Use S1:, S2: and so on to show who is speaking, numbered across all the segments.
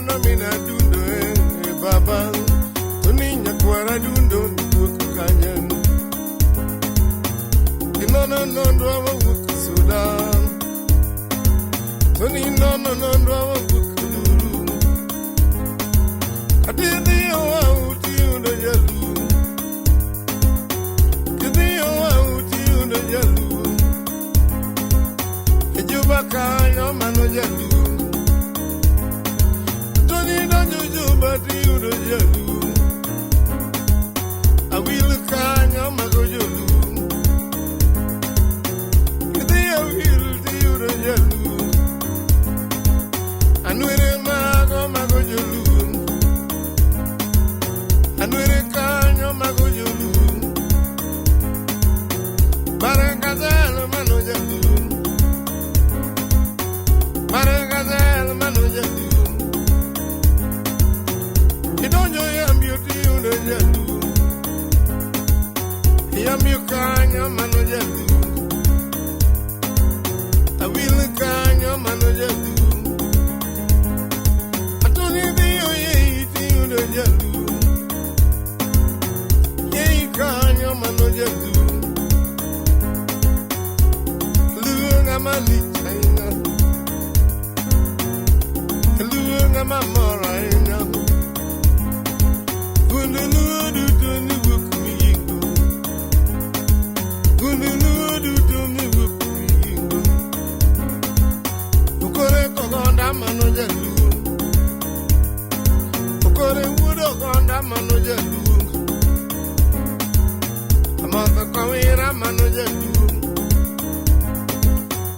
S1: no mina dundo e baba. Toni nyakwara dundo wuok kanye. Inono nondwa wawuok Sudan. Toni nono nondwa wawuok Luru. Adidhi wauti yudo jaluo. Kidhi wauti yudo jaluo. E Juba kanyo mano jaluo. Toni donjo Juba tiyudo jaluo. Awil kanyo mago joluo. Kidhi awil tiyudo jaluo. Anwere mago mago joluo. Anwere kanyo mago joluo. Barangazal mano jaluo. Barangazal mano jaluo. Idonjo yambio tiyudo jaluo. Yambio kanyo mano jaluo. Awil kanyo mano jaluo. Atoni dhiyo yei tiyudo jaluo. Yei kanyo mano jaluo. Luo ng'ama lich ahinya. Luo ng'ama mor ahinya. Gund luo duto ni wuok Migingo. Gund luo duto ni wuok Migingo. Okore kogonda mano jaluo. Okore wuod ogonda mano jaluo. Amotho kowira mano jaluo.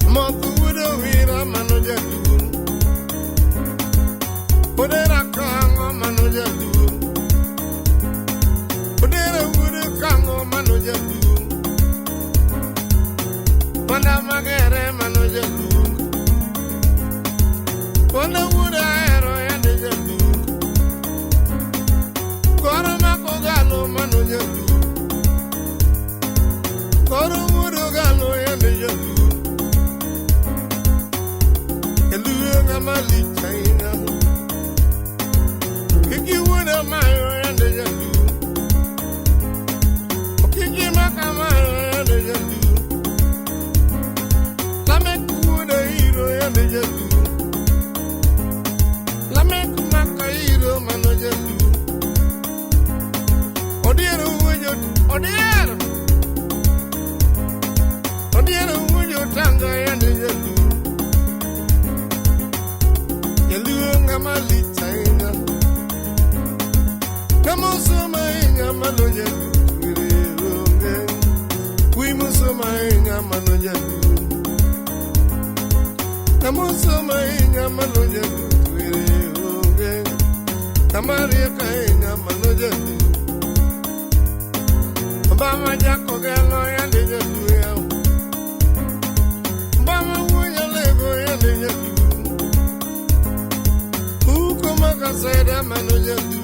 S1: Amotho wuod owira mano jaluo. Odera kang'o mano jaluo. Odera wuod kang'o mano jaluo. Wanda magere mano jaluo. Wanda wuod ahero yande jaluo. Goro mako galo mano jaluo. Goro wuod galo yande jaluo. Eluo ng'ama lich ahinya. Kiki wuod amayo yande jaluo. Okiki makamayo yande jaluo. Lamek wuod ahiro yande jaluo. Lamek maka iro mano jaluo. Odiero wuod odiero. Odiero wuod otanga yande jaluo. Jaluo ng'ama lich ahinya. Ng'ama osomo ahinya mano jaluo ere onge. Wuoyi mosomo ahinya mano jaluo. Ng'ama osomo ahinya mano jaluo ere onge. Ng'ama riek ahinya mano jaluo. Obama jakogelo yande jaluo yaw. Obama wuo nyalego yande jaluo. Uko makaseda mano jaluo.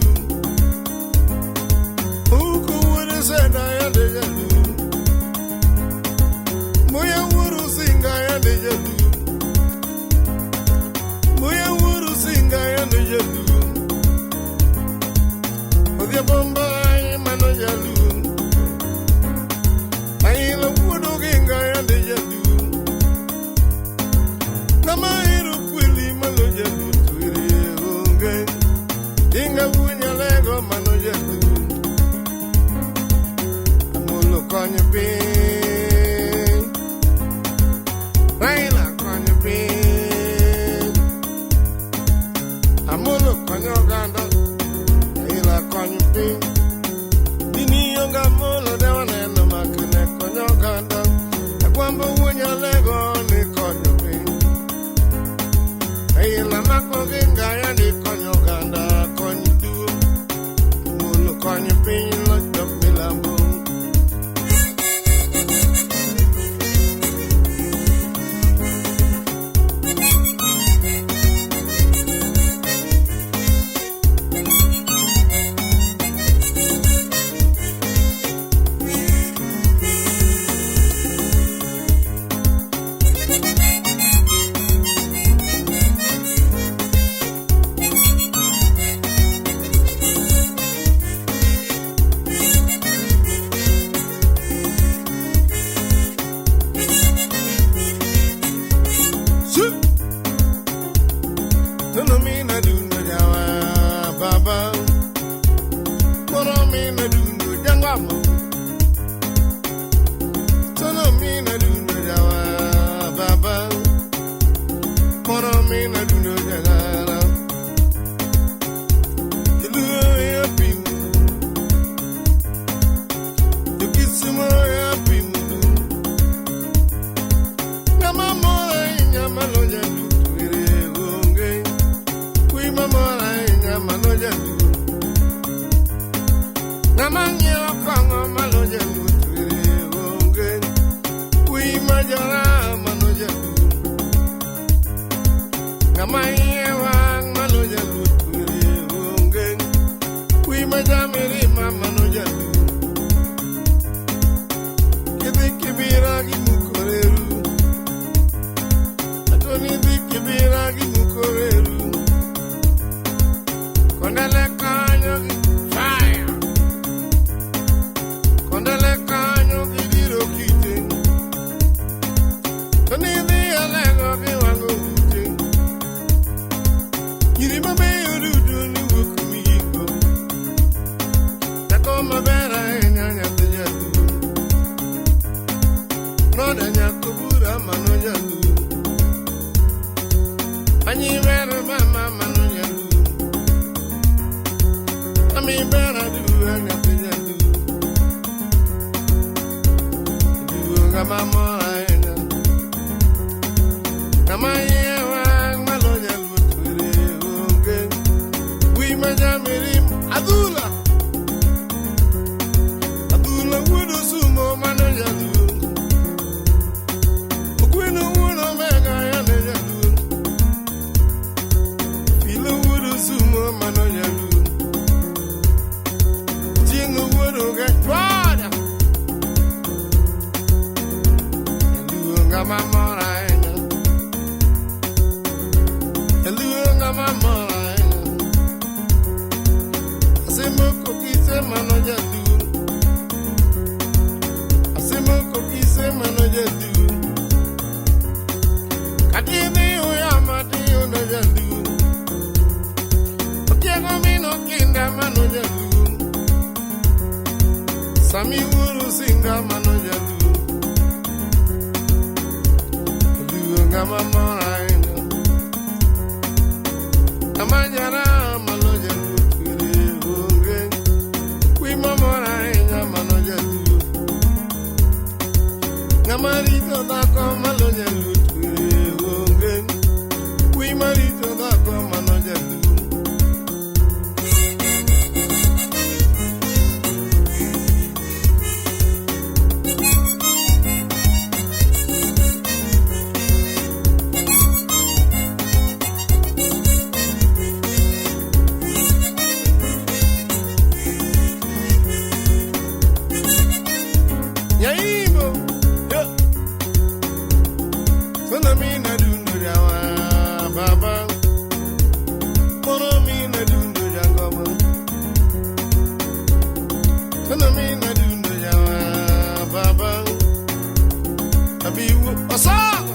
S1: Uko wuod seda yande jaluo. Muya wuod Rusinga yande jaluo. Muya wuod Rusinga yande jaluo. Odhiambo Mbai mano jaluo. Raila wuod Oginga yande jaluo. Ng'ama hero kweli mano jaluo to ere onge. Tinga wuo nyalego mano jaluo. Amolo konyo piny. Raila konyo piny. Amolo konyo oganda. Raila konyo piny. Dini onge Amolo ne waneno makne konyo oganda. Agwambo wuo nyalego ni konyo piny. Raila mako Oginga yande konyo oganda kony duo. Amolo konyo piny loch dok milambo. Nyiri mabeyo duto ni wuok Migingo. Nyako maber ahinya nyathi jaluo. Noda nyako bura mano jaluo. Anyi ber mama mano jaluo. Ami ber aduwa nyathi jaluo. Duo ng'ama mor ahinya. Ng'ama iye wang' malo jaluo twere onge. Wi ma jamirim adhula. Adhula wuod osumo mano jaluo. Ogweno wuod omega yande jaluo. Filo wuod osumo mano jaluo. Chieng' wuod oge twada. Jaluo ng'ama mor ahinya. Jaluo ng'ama mor ahinya. Asemoko kise mano jaluo. Asemoko kise mano jaluo. Katini uyama tiyo na jaluo. Otiego mino kinda mano jaluo. Sami wuoro singa mano jaluo. Jaluo ng'ama mor ahinya. Ng'ama jara mano jaluo twere onge. Wi mamor ahinya mano jaluo. Ng'ama rito dhako malo jaluo twere onge. Wi marito dhako mano jaluo. Nyaimbo, yo. Sona mina dundo jawa baba. Mono mina dundo jangoma. Sona mina dundo jawa baba. Abiwu osago.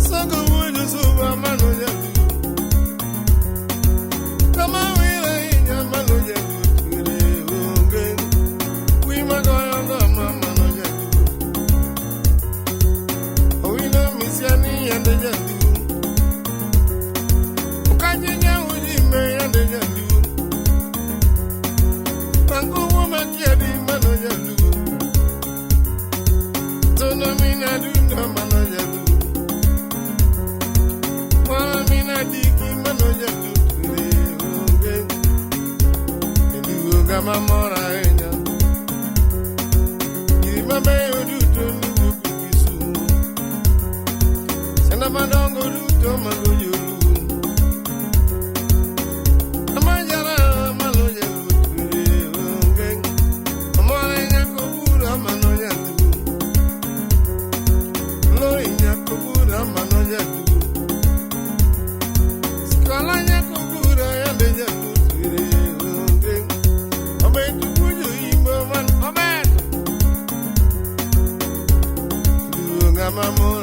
S1: Sago wujo suba mano jalu. Kama wira inya mano jalu twere onge. Wi magoyo ngoma mano jalu. Owino misiani yande jalu. Okaje nyauji me yande jalu. Tango woma kiadi mano jalu. Tono mina dundo mano jalu. Mwana mina diki mano jalu twere onge. Jaluo ng'ama mor ahinya. Nyiri mabeyo duto ni wuok Kisumu. Senda madongo duto mago joluo. Amajara malo jaluo twere onge. Amora nyako bura mano jaluo. Lori nyako bura mano jaluo. Skala nyako bura yande jaluo twere onge. Obeto puonjo imbo man obeto. Jaluo ng'ama mor